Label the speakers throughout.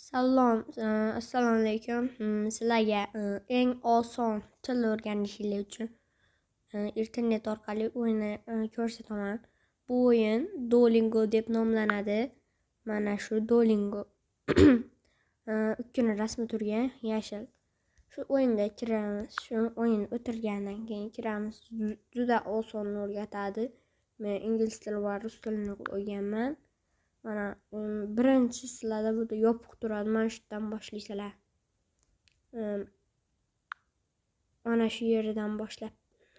Speaker 1: Salom, assalomu alaykum. Sizlarga eng oson til o'rganishinglar uchun internet orqali o'yinni ko'rsataman. Bu o'yin Duolingo deb nomlanadi. Mana shu Duolingo. Ukkini rasmi turgan yashil. Shu o'yinga kiramiz. Shu o'yin o'tirgandan keyin kiramiz. Juda oson o'rgatadi. Men ingliz tili va rus tilini o'rganman. Mana birinchi sizlarda bu yopiq turadi. Mana shu yerdan boshlaysizlar. Mana shu yeridan boshlab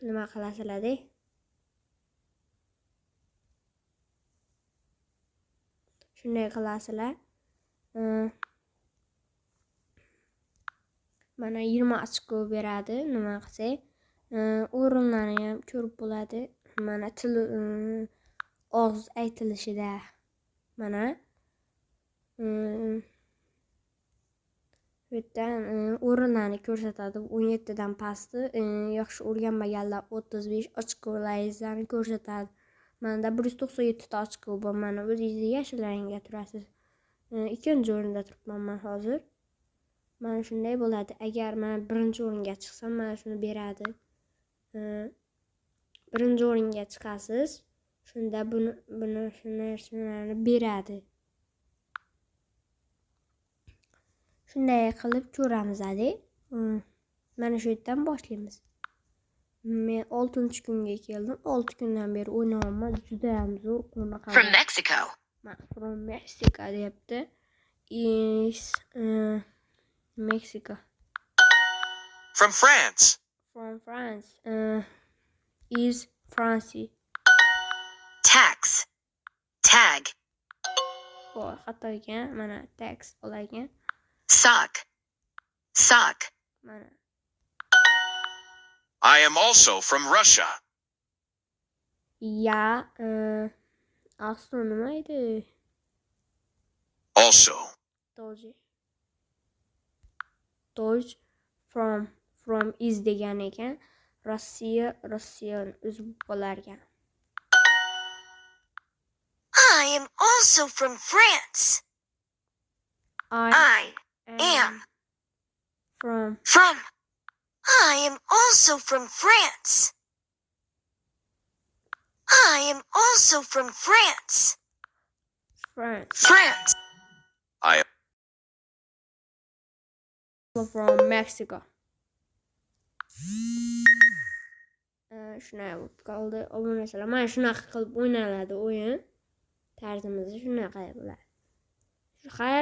Speaker 1: nima qilasizlar-da? Shunday qilasizlar. Mana 20 ochko beradi nima qilsak. O'rinlarni ham ko'rib bo'ladi. Mana til og'iz aytilishida mana bu yerdan o'rinlarni ko'rsatadi. 17 dan pasti yaxshi o'rganmaganlar 35 ochkolaringizni ko'rsatadi. Menda 197 ta ochko bor. Mana o'zingizni yashil rangga turasiz. Ikkinchi o'rinda turibman men hozir. Mana shunday bo'ladi. Agar men birinchi o'ringa chiqsam, mana shuni beradi. Birinchi o'ringa chiqasiz. Shunda buni shuni beradi. Shunday qilib ko'ramiz hali. Mana shu yerdan boshlaymiz. Men 6-kunga keldim. 6 kundan beri o'ynayapman. Juda ham zo'r qo'naqa.
Speaker 2: From Mexico.
Speaker 1: From Mexico deyapti. Is Mexico.
Speaker 3: From France.
Speaker 1: From France. Is France.
Speaker 2: Tax. Tag.
Speaker 1: Oh, xato ekan. Mana tax bo'lar ekan.
Speaker 2: Sock. Sock.
Speaker 1: Mana.
Speaker 3: I am also from Russia.
Speaker 1: Ya, asli nima edi?
Speaker 3: Also.
Speaker 1: Doji. Doj from is degan ekan. Rossiya o'zi bo'lar ekan.
Speaker 2: I am also from France.
Speaker 1: I
Speaker 2: am
Speaker 1: from
Speaker 2: from. I am also from France. I am also from France.
Speaker 1: France.
Speaker 2: France.
Speaker 3: I
Speaker 1: am from Mexico. Shunday bo'lib qoldi. Obunachilar, mana shunaqa qilib o'ynaladi o'yin. Tarzimiz shunaqa bo'ladi. Xayr.